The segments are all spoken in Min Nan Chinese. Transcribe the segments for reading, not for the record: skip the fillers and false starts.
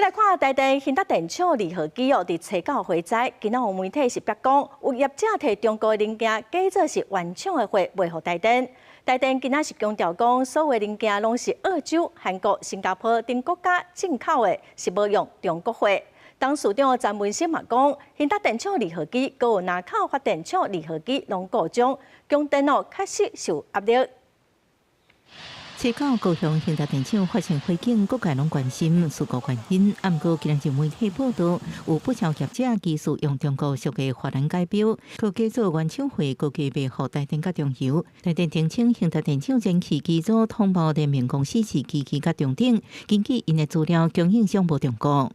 來看台電興達電廠二號機哦，佇初九火災，今仔有媒體是白講，有業者提中國的零件，假做是原廠的貨賣予台電。台電今仔是強調講，所有零件攏是澳洲、韓國、新加坡等國家進口的，是無用中國貨。董事長詹文生嘛講，興達電廠二號機，閣有林口發電廠二號機攏故障，供電哦確實受壓力。初九高雄興達電廠發生火警，各界攏關心事故原因。啊，毋過今日媒體報道，有不少業者疑似用中國俗的法蘭解錶，閣假做原廠貨，高價賣予台電佮中油。台電澄清，興達電廠燃氣機組通報聯名公司是機器佮重整，根據𪜶的資料，供應商無中國。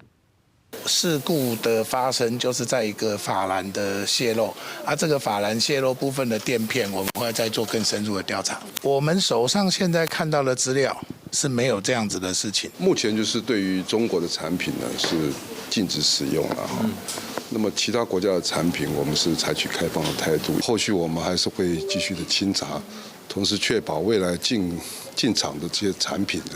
事故的發生就是在一個法蘭的洩漏，啊，這個法蘭洩漏部分的墊片，我們會再做更深入的調查。我們手上現在看到的資料是沒有這樣子的事情。目前就是對於中國的產品呢，是禁止使用了哈。那麼其他國家的產品，我們是採取開放的態度。後續我們還是會繼續的清查，同時確保未來進場的這些產品呢，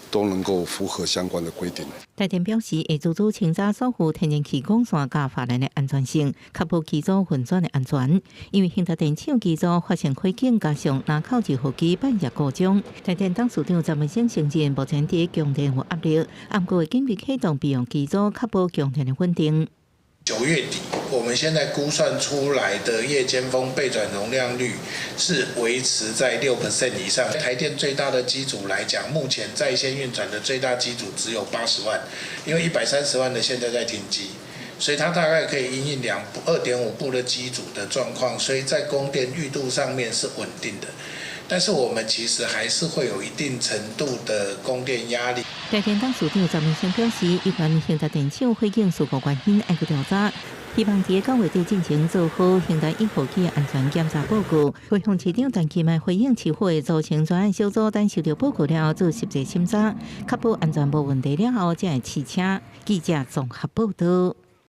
都能夠符合相關的規定。台電表示，會逐逐清查所有天然氣管線佮法蘭的安全性，確保機組運轉的安全。因為興達電廠機組發生火警，加上林口二號機半夜故障，台電董事長詹文生承認，目前佇供電有壓力，毋過會緊急啟動備用機組，確保供電的穩定。 9月底，我們現在估算出來的夜間峰備轉容量率是維持在6% 以上。台電最大的機組來講，目前在線運轉的最大機組只有80萬，因為130萬的現在在停機，所以它大概可以因應2.5部的機組的狀況，所以在供電裕度上面是穩定的。但是我們其實還是會有一定程度的供電壓力。台電董事長詹文生表示，有關興達電廠火警事故原因愛閣調查，希望佇9月底進前做好興達一號機的安全檢查報告。高雄市長陳其邁回應市府會組成專案小組，等收到報告了後做實際審查，確保安全無問題了後，才會試車。記者綜合報道。